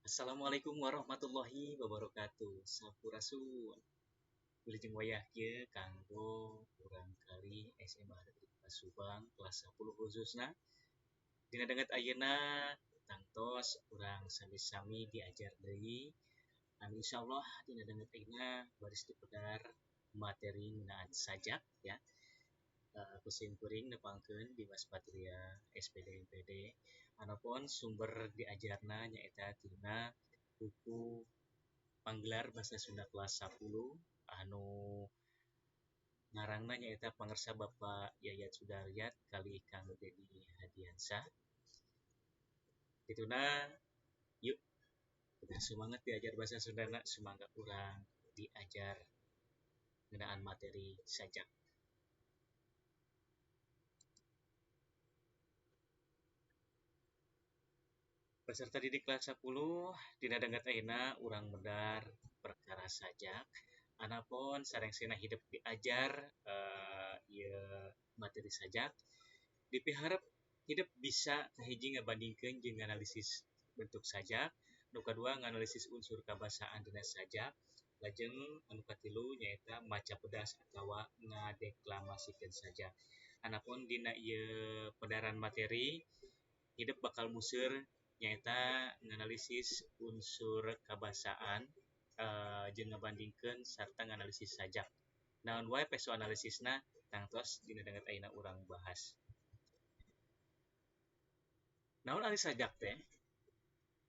Assalamualaikum warahmatullahi wabarakatuh. Sampurasun. Wilujeng wayah kieu kanggo urang kali SMA Negeri Subang kelas 10 khususna. Dina danget ayeuna tangtos urang sami-sami diajar deui. Anu insyaallah dina danget ayeuna baris dipedar materi ngeunaan sajak ya. Ku simkuring nepangkeun Dimas Patria SPD MPD. Anapun sumber diajarna nyaeta tina buku Panggelar Basa Sunda kelas 10 anu ngarangna nyaeta pangersa Bapak Yayat Sudaryat kali Kang Dedi Hadiansah. Kituna yuk kita semangat diajar bahasa Sundana, sumangga urang diajar ngeunaan materi sajak. Peserta didik kelas 10 dina danget ayeuna urang medar perkara sajak. Anapun sarengsena hidup diajar ieu materi sajak dipiharep hidup bisa kahiji ngabandingkeun jeung nganalisis bentuk sajak, nu kadua nganalisis unsur kabasaan dina sajak, lajeng anu katilu nyaeta maca pedas atawa ngadeklamasikeun sajak. Anapun dina ieu pedaran materi hidup bakal museur nyaeta nganalisis unsur kabasaan jeung ngabandingkeun sarta nganalisis sajak. Naon wae peso analisisna tangtos dina danget ayeuna urang bahas. Naon ari sajak teh?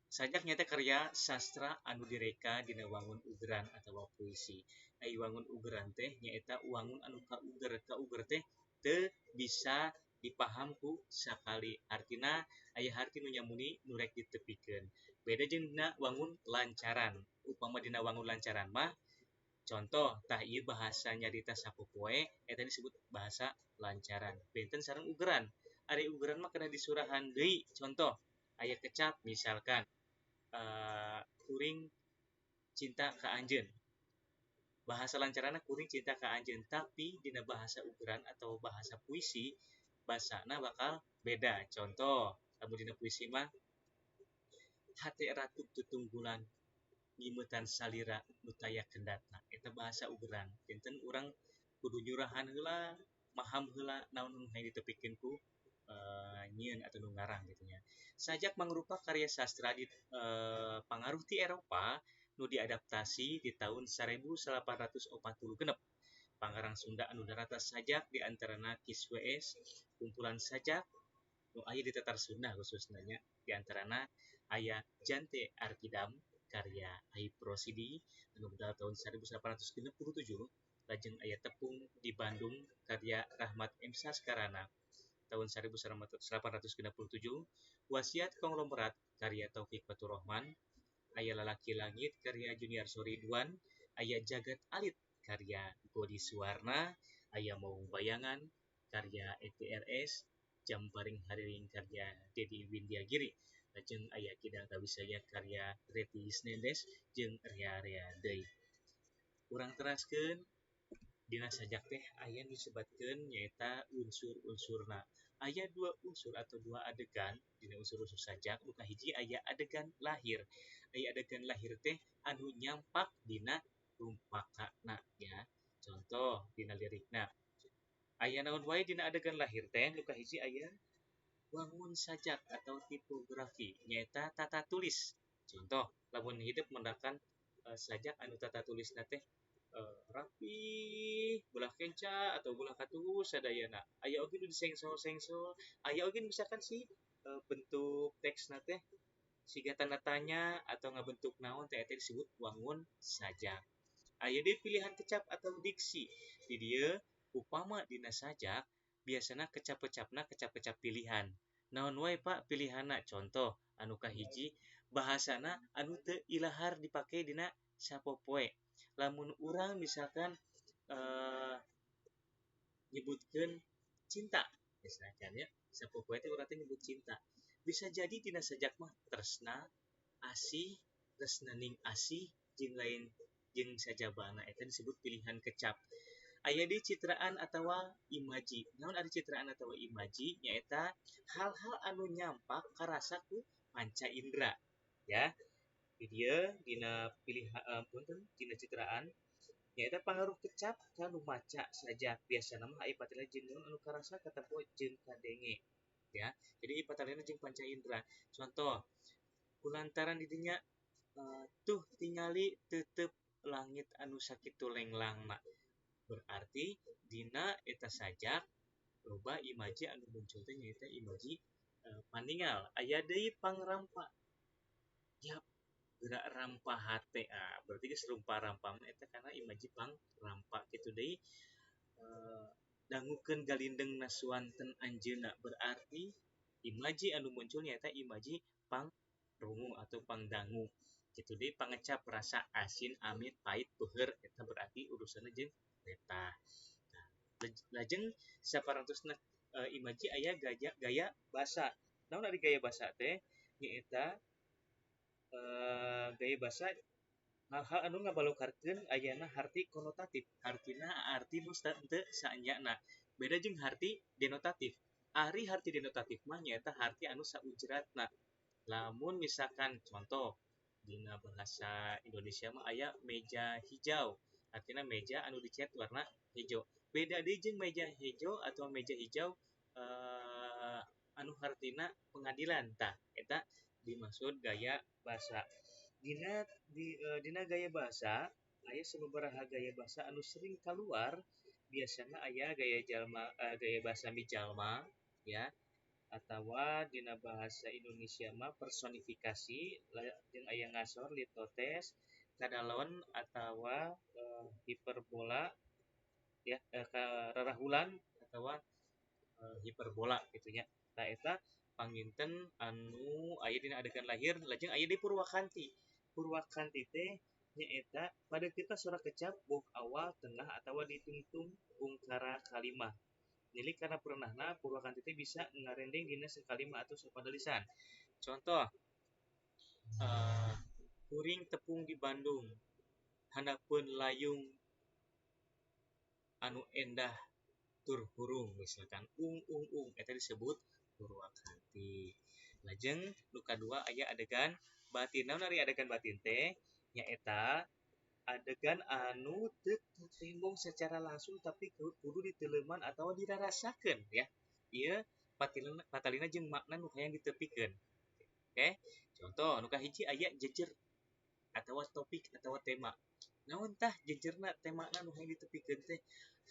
Sajak nyaeta karya sastra anu direka dina wangun ugeran atawa puisi. Ai wangun ugeran teh nyaeta wangun anu kauger. Kauger teh teu bisa dipaham ku sakali. Artina aya harti nu nyamuni nu rek ditepikeun. Beda jeung dina wangun lancaran. Upama dina wangun lancaran mah contoh tah ieu bahasa nyarita sapopoe eta disebut bahasa lancaran. Benten sareng ugeran. Ari ugeran mah kena disurahan deui. Contoh aya kecap misalkan kuring cinta ka anjeun. Bahasa lancaranna kuring cinta ka anjeun, tapi dina bahasa ugeran atau bahasa puisi basana bakal beda. Contoh lamun dina puisi mah hate ratup tutunggulan ngimetan salira nu taya kendatna. Eta bahasa ugeran. Benten urang kudu nyurahan heula, maham heula naon nu hayang ditepikeun ku nyieun atau nu ngarang gitu nya. Sajak mangrupa karya sastra di pangaruh ti Eropa nu diadaptasi di tahun 1846. Pangarang Sunda anu darata sajak di antarana Kis WS, kumpulan sajak nu aya di Tatar Sunda khususna nya, di antarana aya Jante Arkidam karya Aib Rosidi anu budal tahun 1867, lajeng aya Tepung di Bandung karya Rahmat M. Saskarana tahun 1867, Wasiat Konglomerat karya Taufik Faturrahman, aya Lalaki Langit karya Junior Soridwan, aya Jagat Alit karya Godi Suwarna, aya Maung Bayangan karya ETRS, Jamparing Hariring karya Dedi Windyagiri, lajeng aya Kidang Kawisaya karya Reti Isnendes jeung rea-rea deui. Urang teraskeun dina sajak teh aya nu disebatkeun nyaeta unsur-unsurna. Aya dua unsur atau dua adegan dina unsur-unsur sajak. Nu kahiji aya adegan lahir. Aya adegan lahir teh anu nyampak dina rumpakana ya. Contoh dina lirikna. Aya naon wae dina adegan lahir teh? Nu kahiji aya wangun sajak atau tipografi nyaeta tata tulis. Contoh lamun hidup mendakan sajak anu tata tulisna teh rapi, belah kenca atau belah katuhu sadayana. Aya oge nu disengsol-sengsol, aya oge misalkan si bentuk teksna teh siga tanda tanya atau ngabentuk naon teh eta disebut wangun sajak. Aya deui pilihan kecap atau diksi. Di dieu upama dina sajak biasana kecap-kecapna kecap-kecap pilihan. Naon wae Pak pilihanna? Contoh anu kahiji bahasana anu teu ilahar dipake dina sapopoe. Lamun urang misalkan nyebutkeun cinta misalkan ya, sapopoe teh urang teh nyebut cinta. Bisa jadi dina sajak mah tresna, asih, tresnaning asih jeung lain jeung sajabana eta disebut pilihan kecap. Aya deui citraan atawa imaji. Naon ari citraan atawa imaji? Nyaeta hal-hal anu nyampak karasa ku panca indera ya. Di dieu dina pilihan punten dina citraan nyaeta pangaruh kecap ka nu maca sajak. Biasana mah aya patalina jeung naon anu karasa katempo jeung kadenge ya. Jadi patalina jeung panca indera. Contoh kulantaran di dinya tuh tingali tetep langit anu sakitu lenglangna. Berarti dina eta sajak loba imaji anu muncul teh nyaeta imaji paningal. Aya deui pangrampa. Yap, gerak rampa hate. Ah, berarti geus rumpa-rampa mah eta kana imaji pangrampa kitu deui. Dangukeun galindengna suanten anjeunna, berarti imaji anu muncul nyaeta imaji pangrungu atau pangdangu. Kitu deui pangecap rasa asin, amit, pahit, peuheur eta berarti urusanna jeung letah. Nah, lajeng saparantosna imaji aya gaya basa. Naon ari gaya basa teh? Nyaeta gaya basa hal-hal anu ngabalokarkeun ayana harti konotatif. Hartina arti nu henteu saenyana. Beda jeung harti denotatif. Ari harti denotatif mah nyaeta harti anu saujratna. Lamun misalkan contoh dina bahasa Indonesia mah aya meja hijau, artinya meja anu dicat warna hijau. Beda deui jeung meja hijau atau meja hijau anu hartina pengadilan. Tah, eta dimaksud gaya basa. Dina gaya bahasa aya sababaraha gaya bahasa anu sering kaluar. Biasana aya gaya jalma gaya bahasa mijalma ya, atawa dina bahasa Indonesia mah personifikasi, jeung aya ngasor litotes, kadalon atawa hiperbola ya, rarahulan atawa hiperbola gitu nya. Tah eta panginten anu aya dina adegan lahir. Lajeng aya di purwakanti. Purwakanti teh nyaeta pada kita suara kecap boh awal, tengah atawa ditungtung ungkara kalimah. Nili karena pernahna purwakanti teh bisa ngarendeng dina sakalima atau sapadalisan. Contoh kuring tepung di Bandung handapeun layung anu endah tur hurung, misalkan ung ung ung, eta disebut purwakanti. Lajeng nu kadua aya adegan batin. Naon ari adegan batin teh? Nyaeta adegan anu teu katembong secara langsung tapi kudu diteleuman atawa dirarasakeun ya. Ieu patalina jeung makna nu hayang ditepikeun. Oke, contoh nu kahiji aya jejer atawa topik atawa tema. Naon tah jejerna temana nu hayang ditepikeun teh?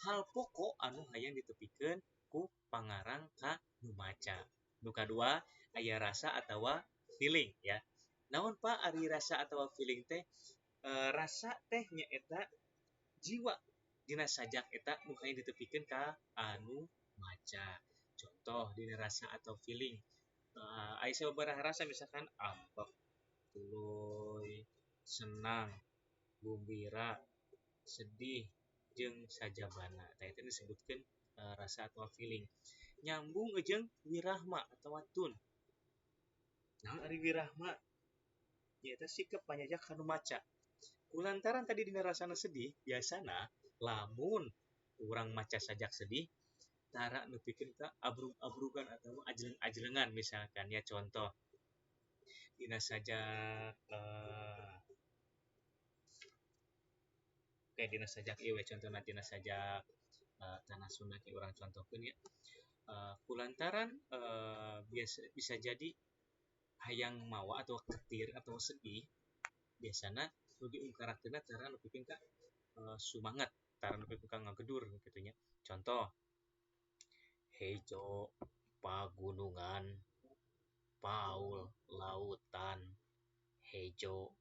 Hal pokok anu hayang ditepikeun ku pangarang ka nu maca. Nu kadua aya rasa atawa feeling ya. Naon Pak ari rasa atawa feeling teh? Rasa teh nyaeta jiwa dina sajak eta nu hayang ditepikeun ka anu maca. Contoh dina rasa atau feeling, aya sababaraha rasa misalkan ambek, tuluy, senang, gumbira, sedih, jeung sajabana. Tah eta disebutkeun rasa atau feeling. Nyambung jeung wirahma atawa tun. Naon ari wirahma? Nyaeta sikap panyajak ka nu maca. Kulantaran tadi dina rasana sedih, biasana lamun urang maca sajak sedih tara nepikeun ka abrug-abrugan atau ajleng-ajlengan misalkan ya. Contoh dina sajak oke dina sajak ieu we contohna dina sajak Tanah Sunda ke urang contohkeun ya. Kulantaran biasa bisa jadi hayang mawa atau ketir atau sedih, biasana nu diungkarakeunna tara nepikeun ka sumanget, tara nepikeun ka ngagedur kitu nya. Contoh hejo pagunungan, paul lautan, hejo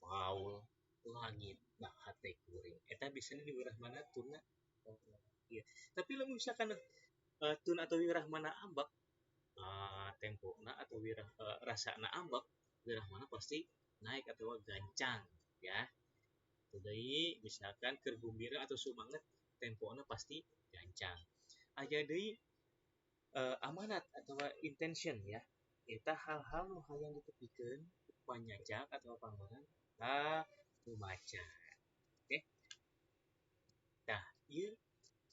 paul langit nah hate kuring. Eta bisana di wirahmana tuna ieu. Tapi lamun misalkan tun atau wirahmana ambek, tempona atau rasana ambek, wirahmana pasti naik atau gancang ya. Itu deui misalkan keur gumbira atau sumanget tempona pasti gancang. Aya deui amanat atau intention ya. Eta hal-hal nu hayang ditepikeun panyajak atau pangarang ka nu maca. Oke. Tah, ieu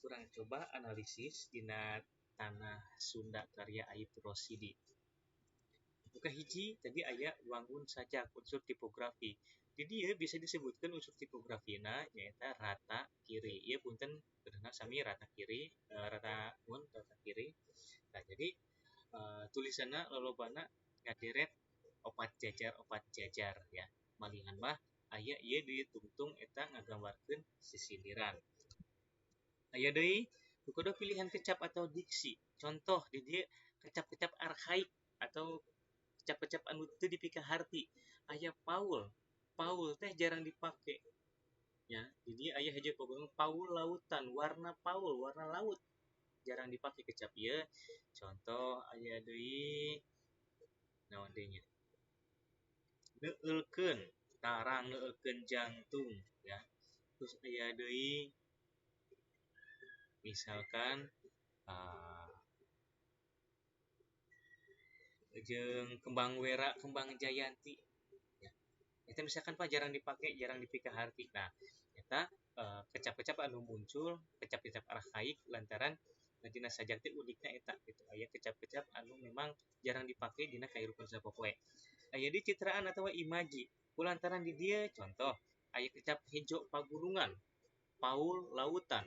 kurang coba analisis dina Tanah Sunda karya Ayip Rosidi. Nu kahiji tadi aya wangun sajak unsur tipografi. Di dieu bisa disebutkan unsur tipografina nyaeta rata kiri. Ieu punten benerna sami rata kiri, rata mun rata kiri. Nah, jadi tulisanna lolobana ngaderet opat jajar ya. Malihan mah aya ieu ditungtung eta ngagambarkeun sisindiran. Aya deui nu kadua pilihan kecap atau diksi. Contoh di dieu kecap-kecap arkaik atau kecap-kecap anu teu dipikaharti. Aya paul. Paul teh jarang dipake. Ya, di dieu aya hiji pokokna paul lautan, warna paul, warna laut. Jarang dipake kecap ieu. Contoh aya deui naon deui nya? Neueulkeun, tarang neueulkeun jantung ya. Terus aya deui misalkan jeung kembang wera, kembang jayanti ya. Eta misalkan Pak jarang dipake, jarang dipikaharti. Nah, eta kecap-kecap anu muncul, kecap-kecap arkaik lantaran dina sajak teh unikna eta gitu. Aya kecap-kecap anu memang jarang dipake dina kahirupan sapopoe. Aya di citraan atawa imaji. Kulantaran di dieu contoh aya kecap hejo pagunungan, paul lautan,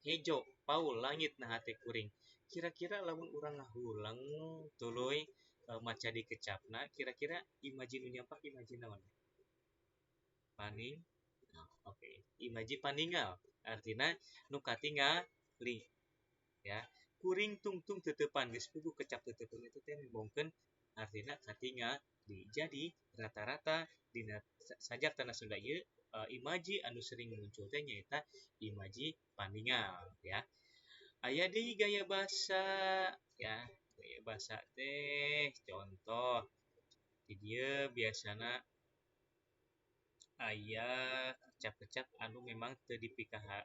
hejo paul langit na hate kuring. Kira-kira lamun urang ngahulang tuluy maca di kecapna, kira-kira imaji nu nyampak imaji naon? Paning. Nah, oke. Imaji paningal artina nu katingali ya. Kuring tungtung teuteupan geus puguh kecap teuteupan itu teh ngomongkeun artina katingali. Jadi rata-rata dina sajak tanah Sunda ieu imaji anu sering muncul teh nyaeta imaji paningal ya. Aya deui gaya basa ya. Gaya basa teh contoh di dieu biasana aya kecap-kecap anu memang teu dipikaha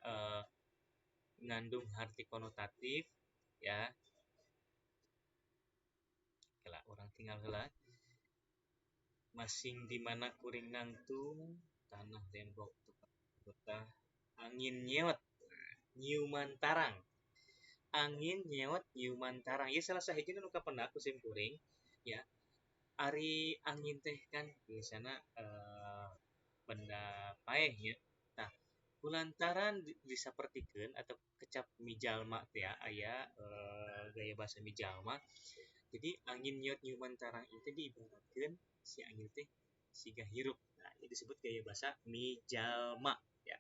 ngandung harti konotatif ya. Kela urang tinggal heula. Masing di mana kuring nangtung, tanah tembok betah, angin nyeot nyiuman tarang. Angin nyeot nyiuman tarang. Ieu salah sahiji nu kapendak ku sim kuring ya. Ari angin teh kan biasana benda paeh nya. Tah, kulantaran disapertikeun atau kecap mijalma teh ya, aya gaya bahasa mijalma. Jadi angin nyeot nyiuman tarang itu diibaratkeun si angin teh siga hirup. Nah, ini disebut gaya bahasa mijalma ya.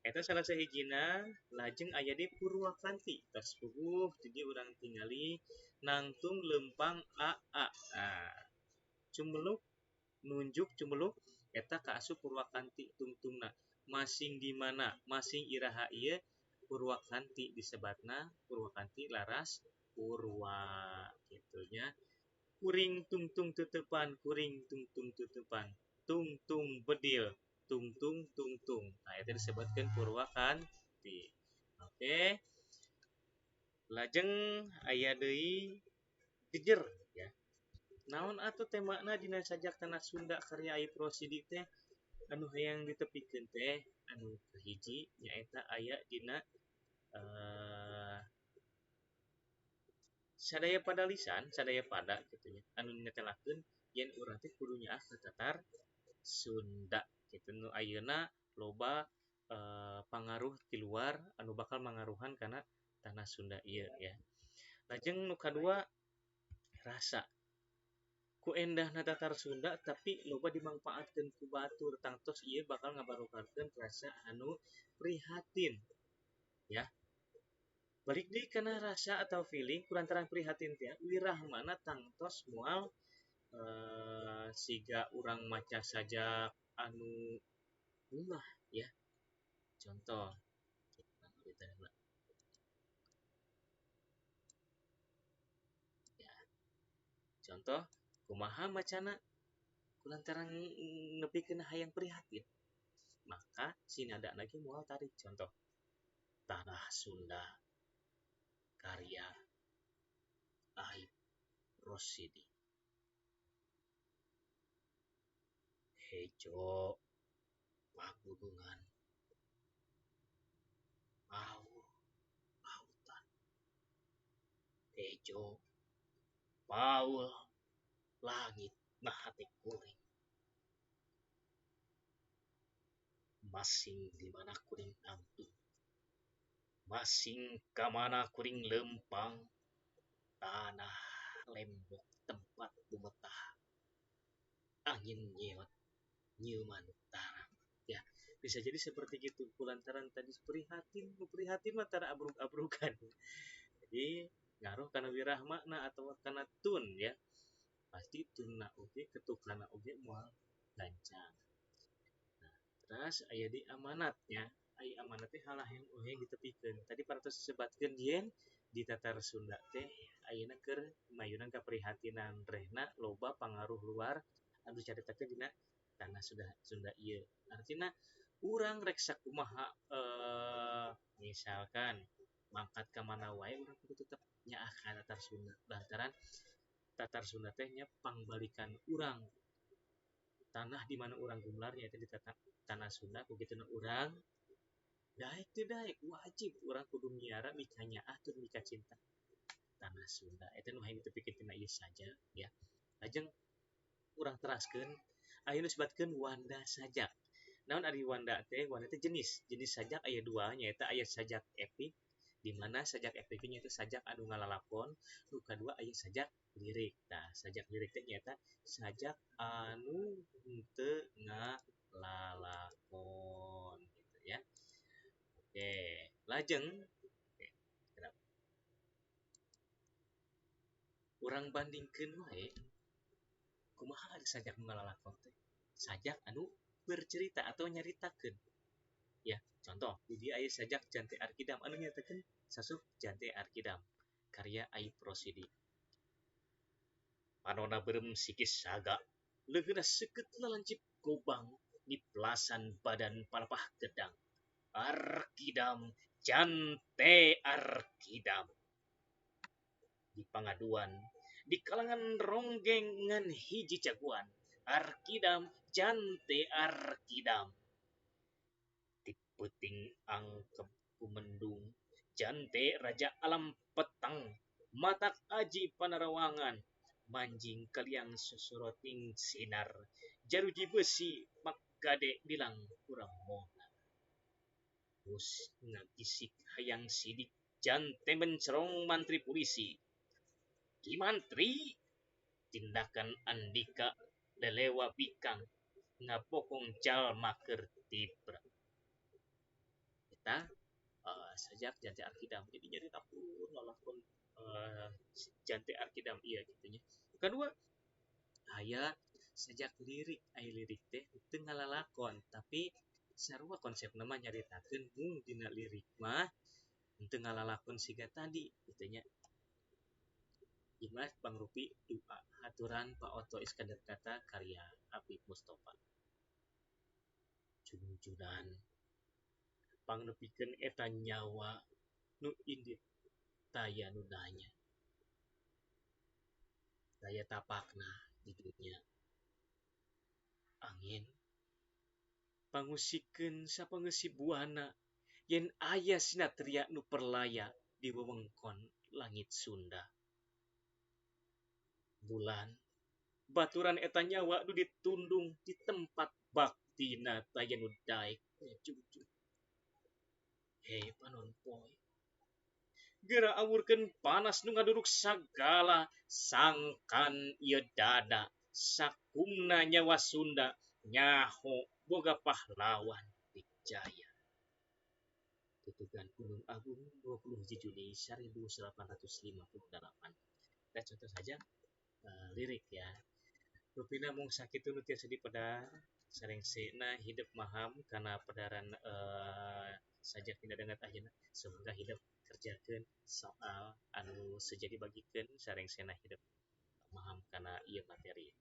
Eta salah sahijina lajeng aya di Purwakanti. Tos puguh jadi urang tingali nangtung lempang AA. Nah, cumeluk nunjuk cumeluk eta kaasup Purwakanti tungtungna. Masing di mana, masing iraha ieu Purwakanti disebatna Purwakanti laras purwa kitu nya. Kuring tungtung tutupan, kuring tungtung tutupan, tungtung bedil, tungtung tungtung. Nah, itu disebutkan Purwakanti. Oke. Lajeng aya deui jejer ya. Naon atuh temana dina sajak tanah Sunda karya Aip Rosidi teh anu hayang ditepikeun teh anu kahiji nyaeta aya dina sadaya pada lisan, sadaya pada kitu nya anu netelakeun yen urang teh kudu nyaah ka tatar Sunda kitu nu ayeuna loba pangaruh ti luar anu bakal mangaruhan kana tanah Sunda ieu ya. Lajeng nu kadua rasa. Ku endahna tatar Sunda tapi loba dimangpaatkeun ku batur tangtos ieu bakal ngabarokarkeun rasa anu prihatin ya. Balik deui kana rasa atau feeling kulantaran prihatin teh wirahmana tangtos moal siga urang maca sajak anu bungah ya. Contoh ya. Contoh kumaha macana kulantaran nepikeun hayang prihatin maka si nada lagi moal tarik. Contoh Tanah Sunda karya Aip Rosidi. Hejo pagunungan, paul lautan, hejo paul Langit na hate kuring. Masing di mana kuring tangtu. Masing ka mana kuring leumpang. Tanah lembok tempat bumetah. Angin nyeot nyiuman tarang. Ya, bisa jadi seperti gitu kulantaran tadi prihatin, prihatin mah tara abrug-abrugan. Jadi ngaruh kana wirahmana atau kana tun ya. Pasti tunna oge ketukana oge moal gancang. Nah, terus aya di amanatnya, aya amanat teh halah yang oge ditepikeun. Tadi parantos disebatkeun yen di Tatar Sunda teh ayeuna keur mayunan kaprihatinan rehna loba pangaruh luar anu dicaritakeun dina tanah Sunda ieu. Artina urang rek sakumaha misalkan mangkat ka mana wae urang kudu tetep nyaah ka Tatar Sunda. Lantaran Tatar Sunda teh nya pangbalikan urang tanah di mana urang gumelar nyaeta di tanah Sunda ku kituna urang daek teu daek wajib urang kudu miara mikanyaah tur mikacinta tanah Sunda. Eta nu hayang ditepikeun tina ieu sajak ya. Lajeng urang teraskeun aya nu disebatkeun wanda sajak. Naon ari wanda teh? Wanda teh jenis. Jenis sajak aya dua nyaeta aya sajak epik di mana sajak epik nyaeta sajak anu ngalalakon, nu kadua aya sajak lirik. Tah, sajak lirik teh nyaeta sajak anu henteu ngalalakon gitu ya. Oke, lajeng oke, kenapa? Urang bandingkeun wae kumaha ari sajak nu ngalalakon teh? Sajak anu bercerita atau nyaritakeun. Ya, contoh di dieu aya sajak Jante Arkidam anu nyaritakeun sasup Jante Arkidam karya Aip Rosidi. Panona beureum sikis saga, leuheuna seukeut lalancip gobang, niplasan badan palapah gedang. Arkidam, Jante Arkidam. Di pangaduan, di kalangan ronggeng ngan hiji jagoan. Arkidam, Jante Arkidam. Ti peuting angkep ku mendung, Jante raja alam petang, matak aji panarawangan, manjing kaliang sosoroting sinar, jaruji besi makgade bilang urang mona. Mus ngagisik hayang sidik, Jante mencerong mantri polisi. Ki mantri, tindakan Andika lelewa bikang, ngabokong jalma keur tibra. Eta sajak Jante Arkidam. Jadi nyaritakeun lalakon Jante Arkidam ieu kitu nya. Kadua aya sajak lirik, aya lirik teh teu ngalalakon tapi sarua konsepna mah nyaritakeun mung dina lirik mah teu ngalalakon siga tadi kitu nya. Ieu mah pangrupi doa haturan Pak Otto Iskandar Dinata karya Apip Mustofa. Junjunan pangnepikeun eta nyawa nu indit taya nu nanya. Taya tapakna di dunya. Angin pangusikeun sapangeusi buana yen aya sinatria nu perlaya di wewengkon langit Sunda. Bulan baturan eta nyawa nu ditundung di tempat baktina taya nu daek ngajunjung. Hei panon poe, geura awurkeun panas nu ngaduruk sagala sangkan ieu dada sakumna nyawa Sunda nyaho boga pahlawan Wijaya. Tutugan Gunung Agung 20 Juni 1858. Kita contoh saja lirik ya. Rupina mung sakitu nu tiasa dipedar sarengsena hidup maham kana pedaran sajak dina danget ayeuna. Semoga hidup kerjakeun soal anu sejadi bagikeun sarengsena hidup maham kana ieu materi.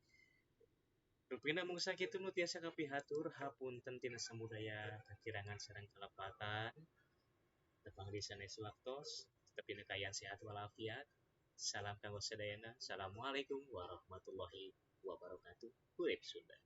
Rupina mung sakitu nu tiasa kapihatur hapunten tina samudaya kakirangan sareng kalepatan. Tepang di sanes waktos tetep dina kaayaan sehat walafiat. Salam kanggo sadayana. Assalamualaikum warahmatullahi wabarakatuh. Urip Sunda.